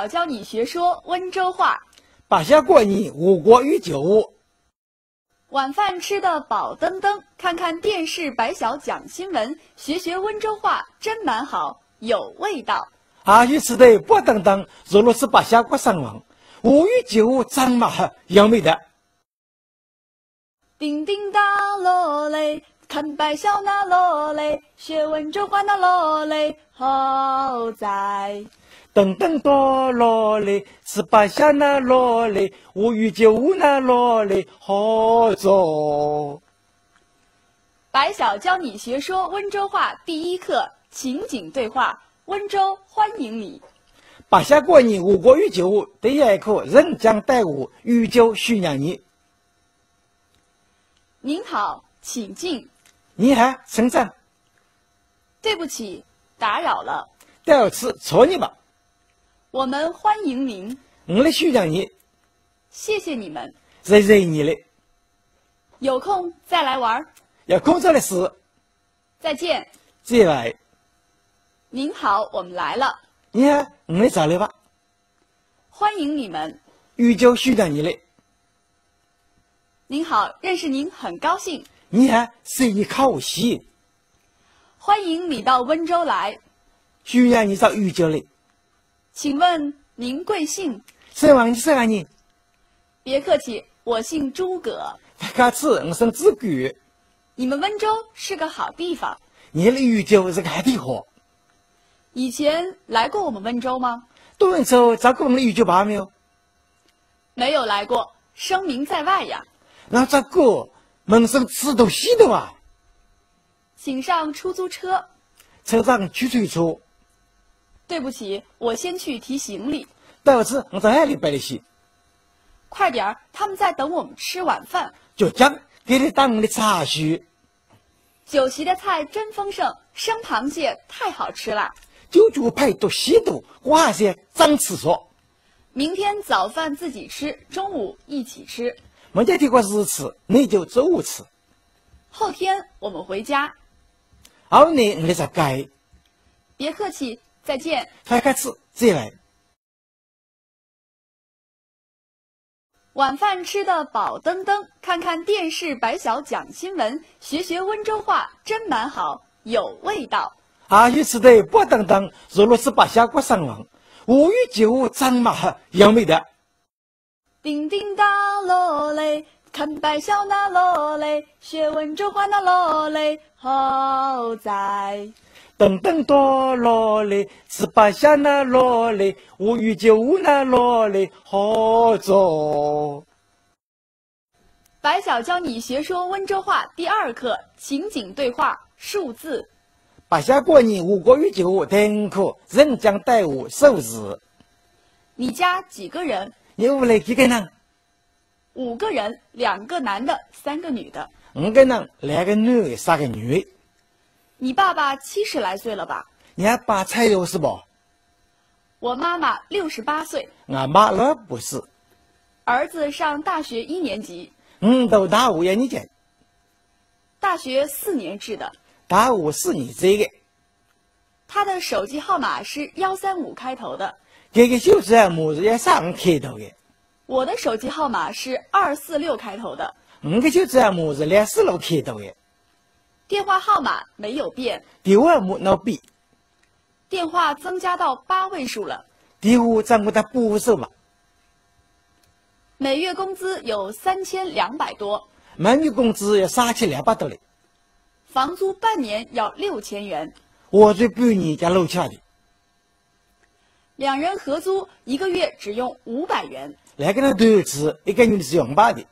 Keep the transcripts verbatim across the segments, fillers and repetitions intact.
教你学说温州话。白相教㑚吴语讲。晚饭吃得饱登登，看看电视白小讲新闻，学学温州话真蛮好，有味道。夜里吃得饱登登，坐牢吃白相讲新闻，吴语讲讲真蛮好，有味道。 叮叮当落嘞，看白相那落嘞，学温州话那落嘞，好在。噔噔当落嘞，吃白相那落嘞，吴语讲讲那落嘞，好做。白小教你学说温州话第一课，情景对话，温州欢迎你。白相教㑚吴语讲讲，第一课，人讲对话，语讲宣扬你。 您好，请进。你好，请进。对不起，打扰了。对不起，吵你了。我们欢迎您。我来宣扬你。谢谢你们。谢谢你嘞。有空再来玩儿。有空再来试。再见。再会。您好，我们来了。你好，我来找来吧。欢迎你们。语讲宣扬你嘞。 您好，认识您很高兴。你好，认得㑚高兴。欢迎你到温州来。欢迎㑚到吴语讲来。请问您贵姓？请问㑚啥人？别客气，我姓诸葛。勿客气，我姓诸葛。你们温州是个好地方。㑚吴语讲是个好地方。以前来过我们温州吗？到温州找过㑚吴语讲朋友？ 没有来过，声名在外呀。㑚只顾名声知道西头啊。请上出租车。请上出租车。对不起，我先去提行李。对不起，我到海里背了些。快点儿，他们在等我们吃晚饭。就讲，㑚等我们吃夜宵。 酒席的菜真丰盛，生螃蟹太好吃了。酒席菜多鲜多，活蟹真鲜鲜。明天早饭自己吃，中午一起吃。明朝天光自家吃，㑚中午吃。后天我们回家。后日我来上海。别客气，再见。勿客气，再会。 晚饭吃得饱登登，看看电视白小讲新闻，学学温州话真蛮好，有味道。夜里吃得饱登登，坐牢吃白相讲新闻，吴语讲讲真蛮好，有味道。叮叮当落嘞，看白相那落嘞，学温州话那落嘞，好在。噔噔当落嘞，吃白相那落嘞，吴语讲讲那落嘞，好做。白小教你学说温州话第二课，情景对话，数字。白小教㑚吴语讲讲第二课，人讲对话，数字。你家几个人？㑚屋里几个人？五个人，两个男的，三个女的。五个人，两个男个，三个女个。你爸爸七十来岁了吧？㑚爸七十岁是吧？ 我妈妈六十八岁。俺妈六十八岁。儿子上大学一年级。嗯，读大学一年级。大学四年制的。大学四年制个。他的手机号码是幺三五开头的。搿个手机号码是幺三五开头个。我的手机号码是二四六开头的。我个手机号码是二四六开头个。电话号码没有变。电话号码呒没变。 电话增加到八位数了。电话增加到八位数嘛。每月工资有三千两百多。每月工资要三千两百多嘞。房租半年要六千元。房租半年要六千钿。两人合租，一个月只用五百元。两个人合租，一个月只用五百钿。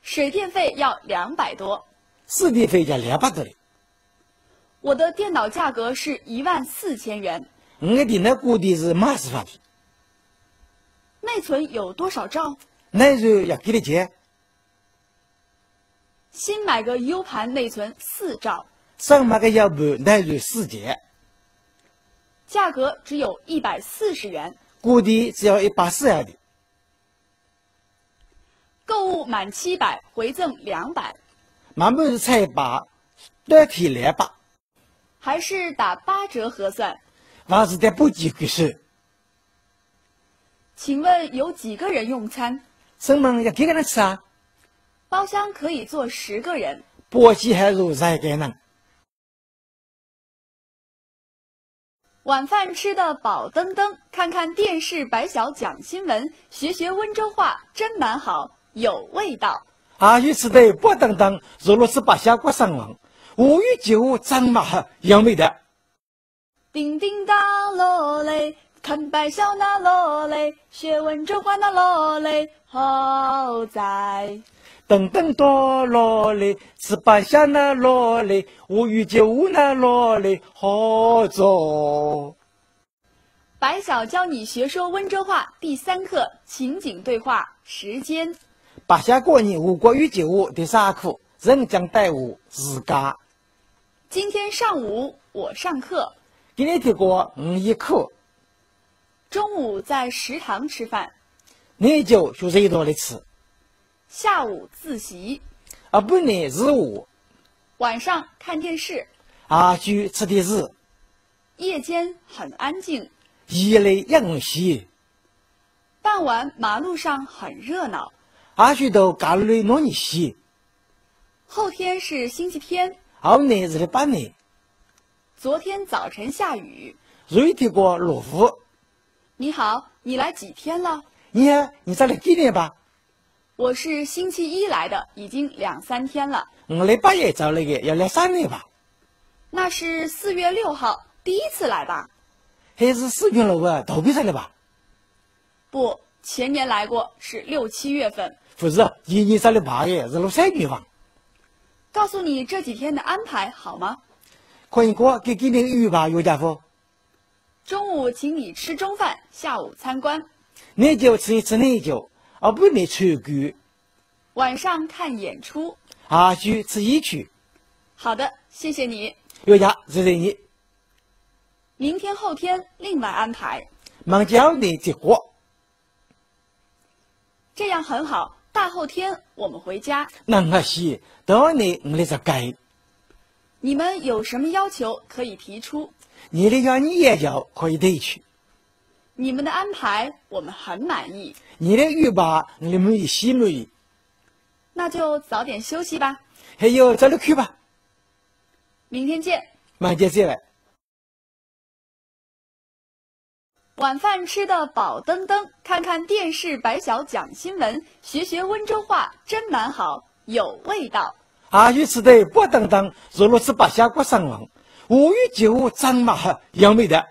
水电费要两百多。水电费要两百多嘞。 我的电脑价格是一万四千元。我个电脑价钿是一万四千钿。内存有多少兆？内存要几多兆？新买个U盘，内存四兆。新买个U盘，内存四兆。价格只有一百四十元。价钿只要一百四十钿。 购物满七百，回赠两百。满七百，倒贴两百。还是打八折合算。房子得搬几个去。请问有几个人用餐？请问有几个人吃啊？包厢可以坐十个人。包厢还有十个人。 晚饭吃得饱登登，看看电视白小讲新闻，学学温州话，真蛮好，有味道。夜饭吃得饱登登，坐牢吃白相讲新闻，学学温州话真蛮好，有味道。叮叮当落嘞，看白小那落嘞，学温州话那落嘞，好在。 噔噔到牢里，吃白相那牢里，我遇见我那牢里好做。白小教你学说温州话第三课情景对话，时间。白相教你我国语节目第三课，人讲对话，时间。今天上午我上课。今天天光，我有课。中午在食堂吃饭。 你就学生一道来吃。下午自习。啊，不能是我。晚上看电视。啊，去吃电视。夜间很安静。夜里也安静。傍晚马路上很热闹。啊，许多街路里闹热闹。后天是星期天。后日是礼拜日。昨天早晨下雨。昨天天光落雨。 你好，你来几天了？你好，你才来几天吧？我是星期一来的，已经两三天了。我礼拜一早来个，要两三天吧。那是四月六号，第一次来吧？还是四月六号，头一次来吧？不，前年来过，是六七月份。不是，前年才来吧个，是六三月份。告诉你这几天的安排好吗？可以讲，给给你预报有家伙。 中午请你吃中饭，下午参观。你就吃一吃你就，啊，不能出去。晚上看演出。啊，去吃一去。好的，谢谢你。有呀，谢谢你。明天后天另外安排。明天后日再讲。 这样很好，大后天我们回家。那我是，等你我来再改。你们有什么要求可以提出？你的要你也要可以提出。你们的安排我们很满意。你的预报我们满意，满意。那就早点休息吧。还有，早点去吧。明天见。明天见了。 晚饭吃得饱登登，看看电视白小讲新闻，学学温州话，真蛮好，有味道。夜饭吃得饱登登，坐牢吃白相讲新闻，学学温州话真蛮好，有味道。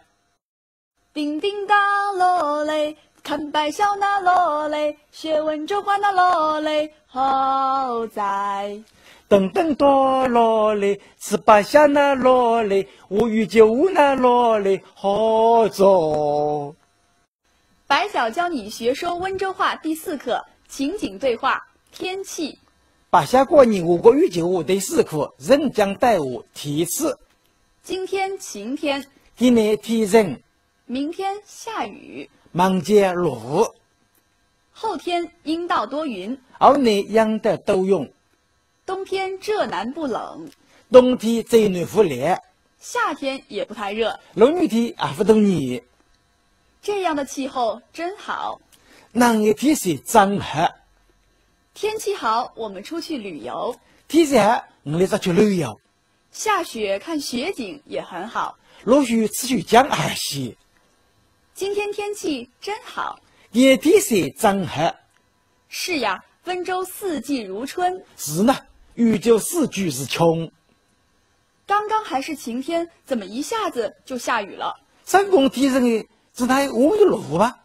叮叮当落嘞，看白小那落嘞，学温州话那落嘞，好在。噔噔到落嘞，吃白相那落嘞， 学学温州话那落嘞好做。白小教你学说温州话第四课，情景对话，天气。白小教你我国语节目第四课，人讲对话，天气。今天晴天。今天天晴。明天下雨。明天落雨。后天阴到多云。后日阴到多云。 冬天浙南不冷。冬天浙南不冷。夏天也不太热。落雨天也不大热。这样的气候真好。那个天气真好。天气好，我们出去旅游。天气好，我们出去旅游。下雪看雪景也很好。落雪吃雪景也好。今天天气真好。今天天气真好。 是呀，温州四季如春。是呢，温州四季如春。刚刚还是晴天，怎么一下子就下雨了？刚刚天晴个，怎奈下雨落雨吧？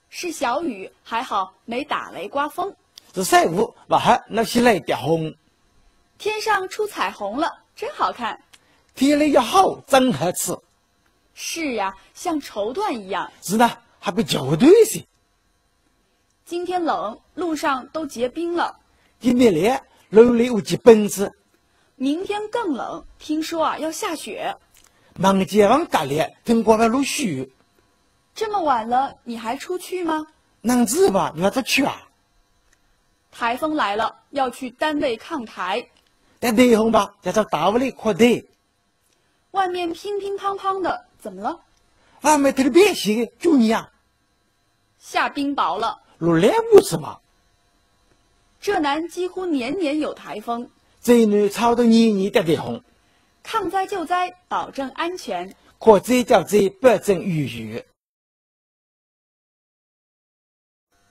是小雨，还好没打雷刮风。是小雨，还好呒没落雷刮风。天上出彩虹了，真好看。天里有好，真好看。是呀，像绸缎一样。是呢，还比绸缎些。 今天冷，路上都结冰了。今天冷，路里有结冰子。明天更冷，听说啊要下雪。明天还更冷，听讲要落雪。这么晚了，你还出去吗？恁迟吧，你还出去啊？台风来了，要去单位抗台。等台风吧，要到单位抗台。 外面乒乒乓乓的，怎么了？还没特别些个，就你啊。下冰雹了。落来不是嘛？浙南几乎年年有台风。最南超的年年的台风。抗灾救灾，保证安全。抗灾救灾，保证安全。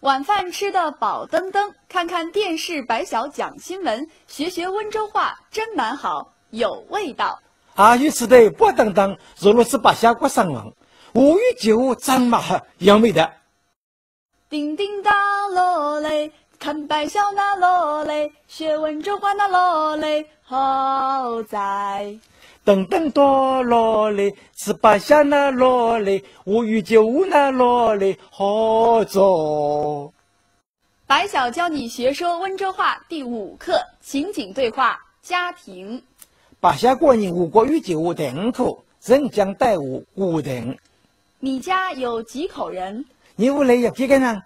晚饭吃得饱登登，看看电视白晓讲新闻，学学温州话真蛮好，有味道。啊，有吃得饱登登，坐落仔白晓讲新闻，我有句闲话真蛮好，有味道。叮叮当落嘞，看白晓那落嘞，学温州话那落嘞，好在。噔噔当落嘞， 是白晓那落嘞，我有句闲话那落嘞，好做。白晓教你学说温州话第五课，情景对话，家庭。白晓教你学温州话第五课，情景对话，家庭。你家有几口人？你屋里有几个人？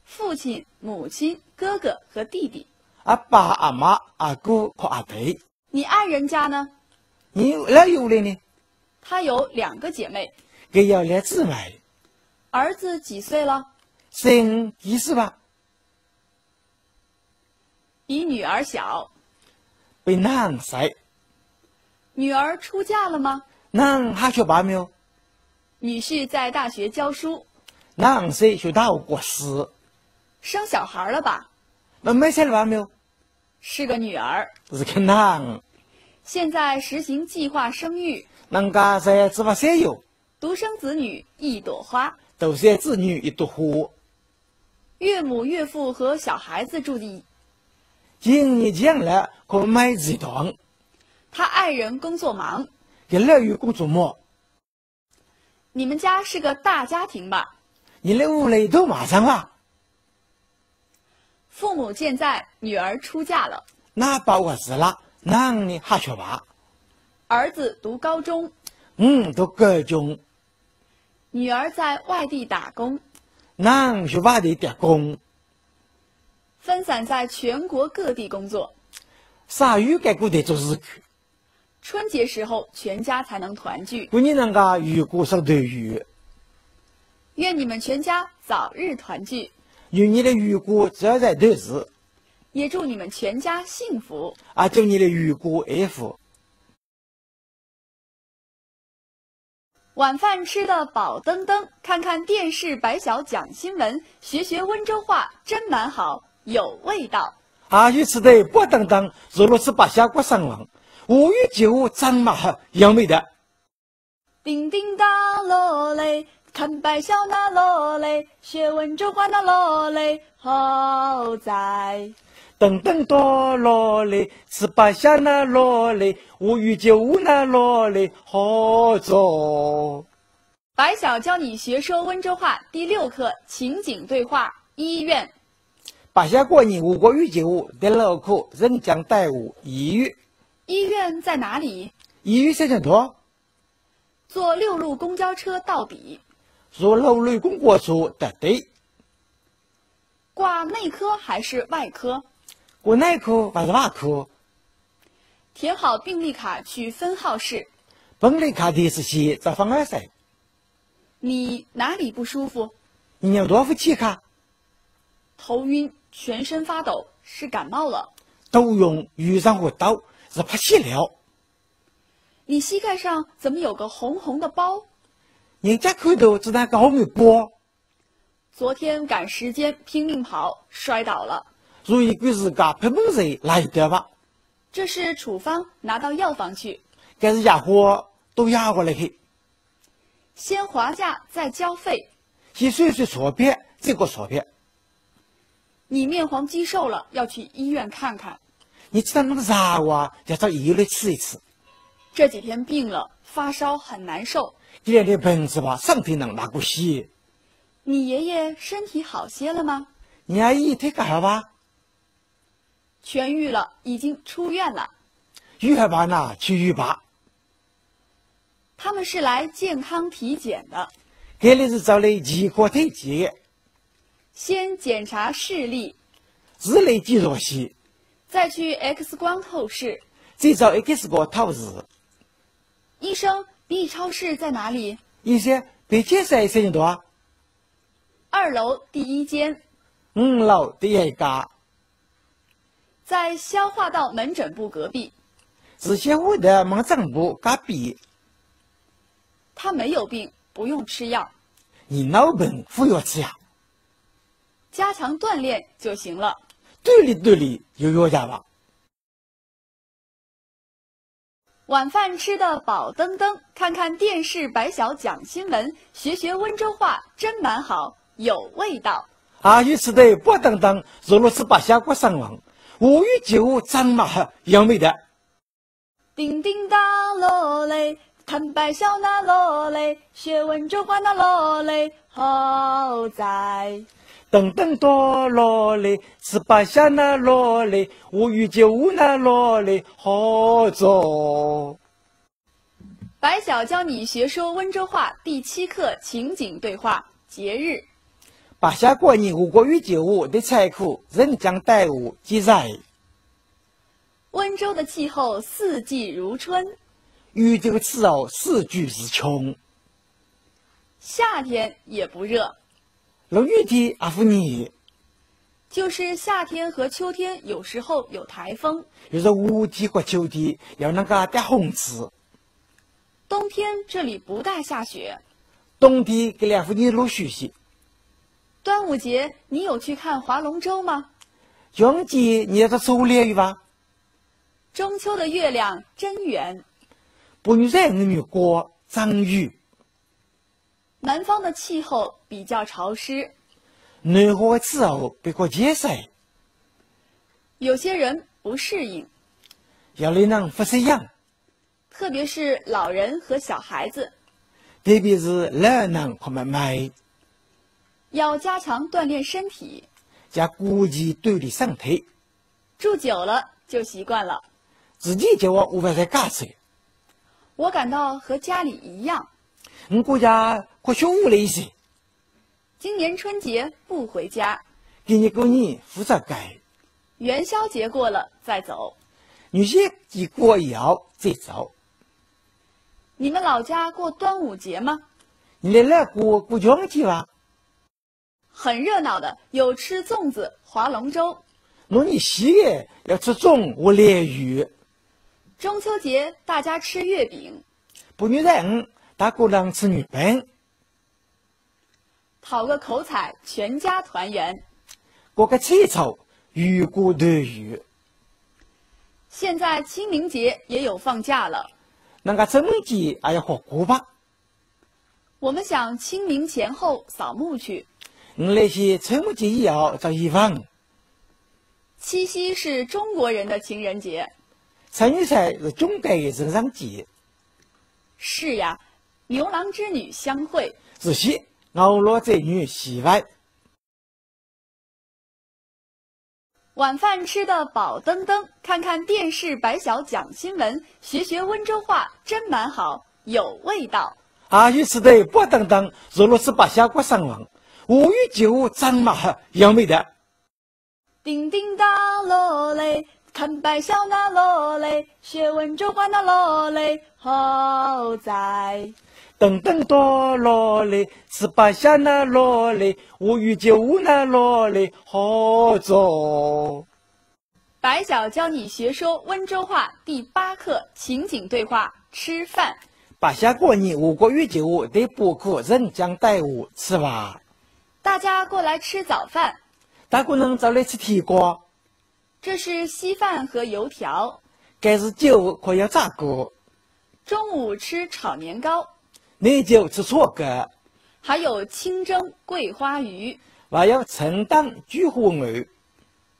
父亲、母亲、哥哥和弟弟。阿爸、阿妈、阿哥和阿弟。 你爱人家呢？你老友里呢？她有两个姐妹。搿有两姊妹。儿子几岁了？生几岁吧？比女儿小。比囡儿小。女儿出嫁了吗？囡儿好娶爸没有？女婿在大学教书。囡婿在大学教书。生小孩了吧？没，没生了吧没有？ 是个女儿。是个囡儿。现在实行计划生育。人家在计划生育。独生子女一朵花。独生子女一朵花。岳母岳父和小孩子住一，今年将来可买一栋。他爱人工作忙。伊老友工作忙。 你们家是个大家庭吧？你拉屋里大麻将啊？父母健在，女儿出嫁了。㑚爸活仔了，囡儿好娶爸。儿子读高中。嗯，读高中。女儿在外地打工。囡儿在外地打工。分散在全国各地工作。四海各地做事去。 春节时候全家才能团聚。过年人家有个啥都有。愿你们全家早日团聚。愿你的有个早日团聚。也祝你们全家幸福。啊，祝你的有个幸福。 晚饭吃得饱登登，看看电视白晓讲新闻，学学温州话真蛮好，有味道。啊，有吃得饱登登，坐落仔白晓讲新闻，我有句闲话真蛮好，有味道。叮叮当落嘞，看白晓那落嘞，学温州话那落嘞， 好在。噔噔当落嘞，是白晓那落嘞，我有句闲话那落嘞，好做。白晓教你学说温州话第六课情景对话，医院。白晓教你学个有句闲话，第六课情景对话，医院。医院在哪里？医院在哪搭？坐六路公交车到底。坐六路公交车到底。 挂内科还是外科？挂内科还是外科？填好病历卡去分号室。病历卡填仔去去分号室。你哪里不舒服？你哪搭勿健康？头晕，全身发抖，是感冒了。头晕，浑身发抖，是发烧了。你膝盖上怎么有个红红的包？人家看到只那个红红包。 昨天赶时间拼命跑，摔倒了。所以就是个拼命人来的吧。这是处方，拿到药房去。搿是药方，到药房里去。先划价再交费。先算算钞票，再交钞票。你面黄肌瘦了，要去医院看看。你吃得那么燥啊，要到医院里去一去。这几天病了，发烧很难受。搿两天病仔吧，身体难过些。 你爷爷身体好些了吗？你阿爷体格好伐？痊愈了，已经出院了。愈合吧呢，痊愈吧。他们是来健康体检的。搿里是找来健康体检的。先检查视力。视力检查先。再去X光透视。再找X光透视。 医生，B超室在哪里？医生别介绍一声的啊？二楼第一间。五楼第一家。在消化道门诊部隔壁。是消化道门诊部隔壁。他没有病，不用吃药。伊呒没病，勿要吃药。加强锻炼就行了。锻炼锻炼，有用呀吧？ 晚饭吃得饱登登，看看电视白晓讲新闻，学学温州话，真蛮好，有味道。夜里吃得饱登登，坐牢吃白晓讲新闻，学学温州话真蛮好，有味道。叮叮当落嘞，看白晓那落嘞，学温州话那落嘞，好在。 噔噔哒啦嘞，吃白晓那啦嘞，学学温州话那啦嘞，好做。白晓教你学说温州话第七课情景对话，节日。白晓教你学学温州话第七课，人讲对话，节日。 温州的气候四季如春。温州个气候四季如春。夏天也不热。落雨天也勿热。就是夏天和秋天有时候有台风。就是夏天和秋天有能介大风吹。冬天这里不大下雪。冬天搿搭勿大落雪些。 端午节你有去看划龙舟吗？端午节伲有到划龙舟伐？中秋的月亮真圆。八月十五月光真圆。南方的气候比较潮湿。南方个气候比较潮湿。有些人不适应。有个人勿适应。 特别是老人和小孩子。特别是老人和妹妹。要加强锻炼身体。要加强锻炼身体。住久了就习惯了。住久了，我勿再介意。我感到和家里一样。我觉着和小屋里一样。 今年春节不回家。今年过年勿出去。元宵节过了再走。元宵节过以后再走。你们老家过端午节吗？㑚老家过端午节伐？很热闹的，有吃粽子、划龙舟。㑚年轻人要吃粽、划龙舟。中秋节大家吃月饼。八月十五，大家能吃月饼。 讨个口彩，全家团圆。过个节日，全家团圆。现在清明节也有放假了。㑚个清明节也要放假吧？我们想清明前后扫墓去。㑚来是清明节以后扫墓。七夕是中国人的情人节。七夕是中国人的情人节。 是呀，牛郎织女相会。是啊，牛郎织女相会。晚饭吃得饱登登，看看电视白晓讲新闻，学学温州话，真蛮好，有味道。夜里吃得饱登登，坐牢吃白晓讲新闻，学学温州话真蛮好，有味道。 叮叮当落嘞，看白晓那落嘞，学温州话那落嘞，好在。噔噔哒落嘞，吃白晓那落嘞，学温州话那落嘞，好做。白晓教你学说温州话第八课情景对话，吃饭。白晓教㑚学温州话第八课情景对话，吃饭。大家过来吃早饭。 大家能走来吃天光。这是稀饭和油条。搿是酒和油炸糕。中午吃炒年糕。晏晝吃炒年糕。还有清蒸桂花鱼。还有清蒸桂花鱼。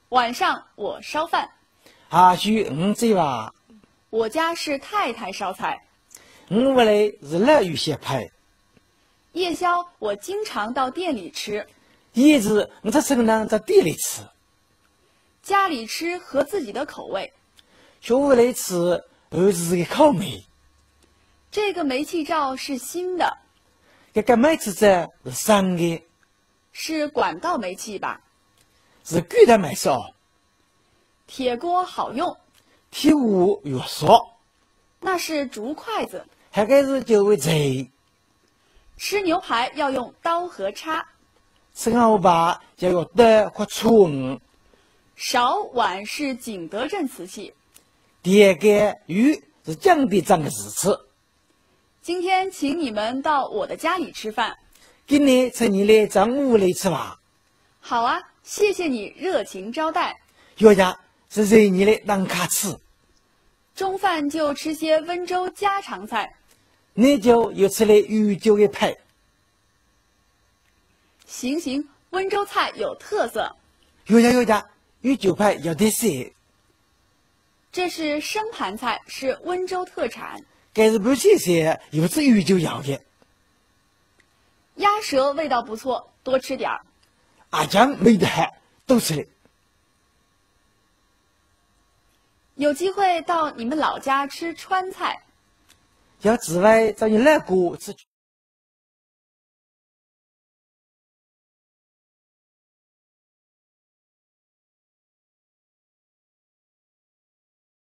晚上我烧饭。夜里我做饭。我家是太太烧菜。我屋里是老太烧菜。夜宵我经常到店里吃。夜市我常常到店里吃。 家里吃合自己的口味。小屋里吃合自家个口味。这个煤气灶是新的。搿个煤气灶是新个。是管道煤气吧？是管道煤气哦。铁锅好用。铁锅有用。那是竹筷子。搿个是竹筷子。吃牛排要用刀和叉。吃牛排要用刀和叉。勺碗是景德镇瓷器。第一个碗是景德镇个瓷器。今天请你们到我的家里吃饭。今日请㑚来到我屋里吃饭。好啊，谢谢你热情招待。谢谢，谢谢㑚来打客气。中饭就吃些温州家常菜。夜宵就吃点温州个菜。行行，温州菜有特色。谢谢，谢谢，温州菜有特色。这是生盘菜，是温州特产。搿是盘前菜，也是温州特色。鸭舌味道不错，多吃点儿。鸭肠味道好，多吃点。有机会到你们老家吃川菜。有机会到㑚老家吃